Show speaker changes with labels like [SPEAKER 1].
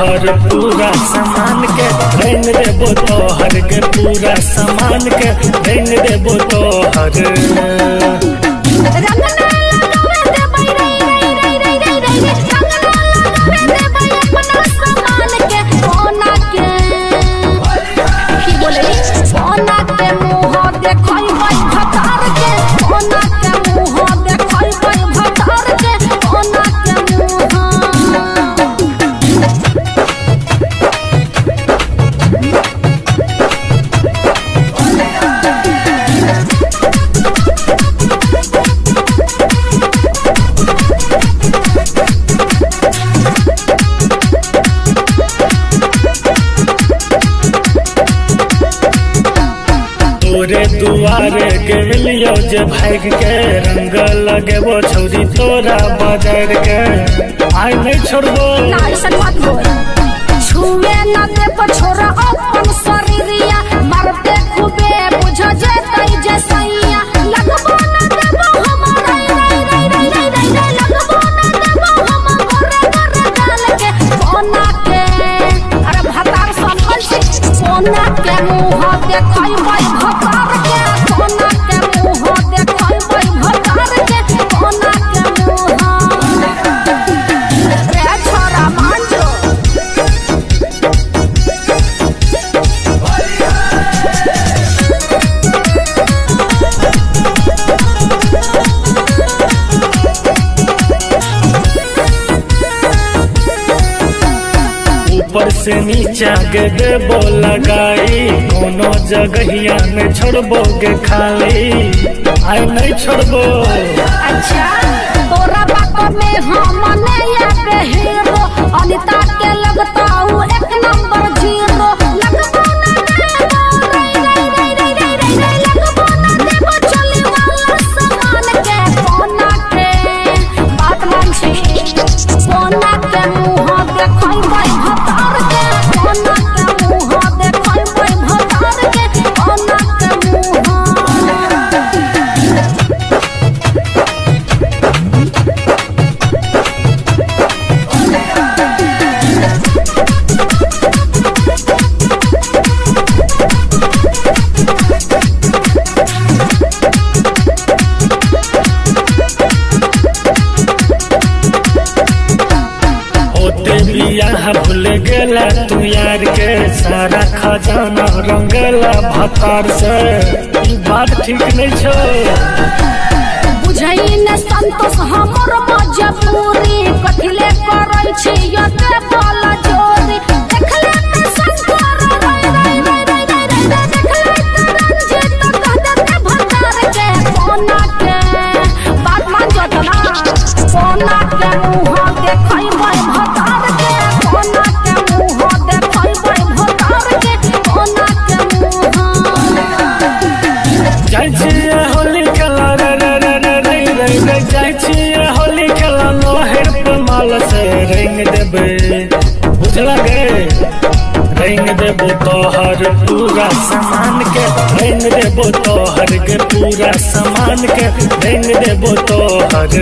[SPEAKER 1] तोहर पूरा सामान के, रंग देबो तोहर के पूरा सामान के, रंग देबो तोहर।
[SPEAKER 2] रंग ना लगावे देबै रे रे रे रे रे रे रे, रंग ना लगावे देबै अपना सामान के। कोना के की बोले, कोना के मुँह देखबै भतार के, कोना के मुँह देखबै भतार के, कोना के मुँह।
[SPEAKER 1] तोरे दुआरे के मिलियो जे भाग के, रंग लगेबो छौरी तोरा बाजार के, आइ नहीं छोड़बो।
[SPEAKER 2] ना ऐसन मत बोल, छुए न देब छोरा अपन शरीरिया, मरते खूबे बुझ जेतै जे सैया। लगबो न देबो हम रे रे रे रे रे रे रे, लगबो न देबो हम गोरे गोरे गाल के। कोना के अरे भतार संभल से, कोना के मुँह देखबै भतार के, कोना के मुँह देखबै भतार के, कोना के मुँह। रे छोरा मान जो।
[SPEAKER 1] ऊपर से नीचा के देबो लगाई, कोनो जगहिया में छोड़बो के खाली, आइ नहीं छोड़बो।
[SPEAKER 2] अच्छा तोरा बात में हम नहीं आबे हीरो, अनिता के लगता हूँ एक नंबर जीरो। लगबो ना देबो रे रे रे रे रे रे रे, लगबो ना देबो चली वाला सामान के। कोना के बात मान छी, कोना के मुँह देखबै भतार के, कोना के मुँह देखबै भतार के, कोना के मुँह।
[SPEAKER 1] होते बियाह भूल गेला तू यार के, सारा खजाना रंगला भतार से, ई बात ठीक नहीं छो।
[SPEAKER 2] बुझै ने संतोष हमर मजबूरी, कथिले करै छी यते बला जोरी। देखले त शंकर रे रे रे रे रे रे रे, देखले त रंजित कह देते भतार के। कोना के बात मान जतना, कोना के मुँह देखबै भतार के, कोना के मुँह देखबै भतार के, कोना के मुँह।
[SPEAKER 1] जाइ छियै होली खेला रे रे रे रे रे रे रे, जाइ छियै होली खेला लोहेर पे माल से रंग देबै, बुझला गे, रंग देबो तोहर पूरा सामान के, रंग देबो तोहर के पूरा सामान के, रंग देबो तोहर।